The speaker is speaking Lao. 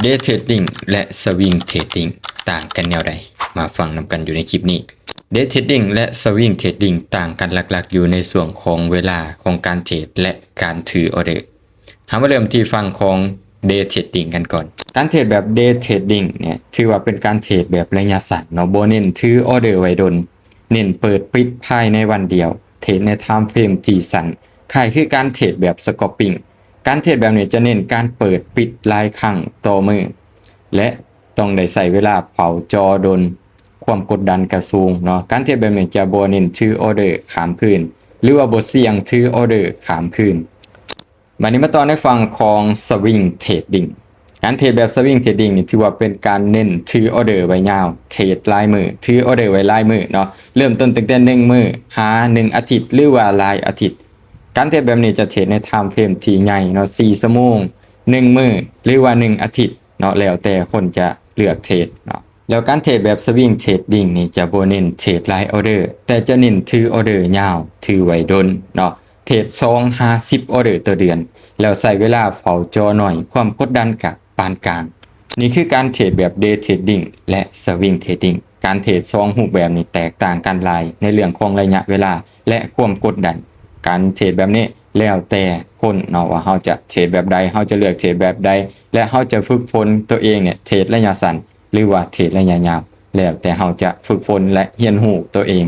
Day Trading ແລະ Swing Trading ຕ່າງກັນແນວໃດ? ມາຟັງນຳກັນຢູ່ໃນຄລິບນີ້. Day Trading ແລະ Swing Trading ຕ່າງກັນຫຼັກໆຢູ່ໃນຊ່ວງຂອງເວລາຂອງການເທຣດ ແລະ ການຖືອອເດີ. ເຮົາມາເລີ່ມທີ່ຝັ່ງຂອງ Day Trading ກັນກ່ອນ. ການເທຣດແບບ Day Trading ເນ່ຍ ຖືວ່າເປັນການເທຣດແບບໄລຍະສັ້ນເນາະ, ບໍ່ເນັ້ນຖືອອເດີໄວ້ດົນ, ເນັ້ນເປີດປິດພາຍໃນວັນດຽວ, ເທຣດໃນ time frame ທີ່ສັ້ນ, ຄ້າຍຄືການເທຣດແບບ scalping. ການເທຣດແບບນີ້ຈະເນັ້ນການເປີດປິດຫຼາຍຄັ້ງຕໍ່ມື້ ແລະ ຕ້ອງໄດ້ໃຊ້ເວລາເຝົ້າຈໍດົນ, ຄວາມກົດດັນກະສູງເນາະ. ການເທຣດແບບນີ້ຈະບໍ່ເນັ້ນຖືອອເດີຂ້າມຄືນ ຫຼືວ່າບໍ່ສ່ຽງຖືອອເດີຂ້າມຄືນ. ບາດນີ້ມາຕໍ່ໃນຝັ່ງຂອງ Swing Trading. ການເທຣດແບບ Swing Trading ນີ້ຖືວ່າເປັນການເນັ້ນຖືອອເດີໄວ້ຍາວ, ເທຣດລາຍມື້, ຖືອອເດີໄວ້ລາຍມື້ເນາະ, ເລີ່ມຕົ້ນຕັ້ງແຕ່ໜຶ່ງມື້ຫາໜຶ່ງອາທິດ ຫຼືວ່າຫຼາຍອາທິດ. ການເທຣດແບບນີ້ຈະເທຣດໃນ time frame ທີ່ໃຫຍ່ເນາະ, ສີ່ຊົ່ວໂມງ, ໜຶ່ງມື້ ຫຼືວ່າໜຶ່ງອາທິດເນາະ, ແລ້ວແຕ່ຄົນຈະເລືອກເທຣດເນາະ. ແລ້ວການເທຣດແບບ Swing Trading ນີ້ຈະບໍ່ເນັ້ນເທຣດຫຼາຍອອເດີ, ແຕ່ຈະເນັ້ນຖືອອເດີຍາວ, ຖືໄວ້ດົນເນາະ, ເທຣດສອງຫາສິບອອເດີຕໍ່ເດືອນ, ແລ້ວໃຊ້ເວລາເຝົ້າຈໍໜ້ອຍ, ຄວາມກົດດັນກະປານກາງ. ນີ້ຄືການເທຣດແບບ Day Trading ແລະ Swing Trading. ການເທຣດສອງຮູບແບບນີ້ແຕກຕ່າງກັນຫຼາຍໃນເລື່ອງຂອງໄລຍະເວລາ ແລະ ຄວາມກົດດັນ. ການເທຣດແບບນີ້ແລ້ວແຕ່ຄົນເນາະ ວ່າເຮົາຈະເທຣດແບບໃດ, ເຮົາຈະເລືອກເທຣດແບບໃດ ແລະ ເຮົາຈະຝຶກຝົນຕົວເອງເນ່ຍ ເທຣດໄລຍະສັ້ນ ຫຼືວ່າເທຣດໄລຍະຍາວ, ແລ້ວແຕ່ເຮົາຈະຝຶກຝົນ ແລະ ຮຽນຮູ້ຕົວເອງ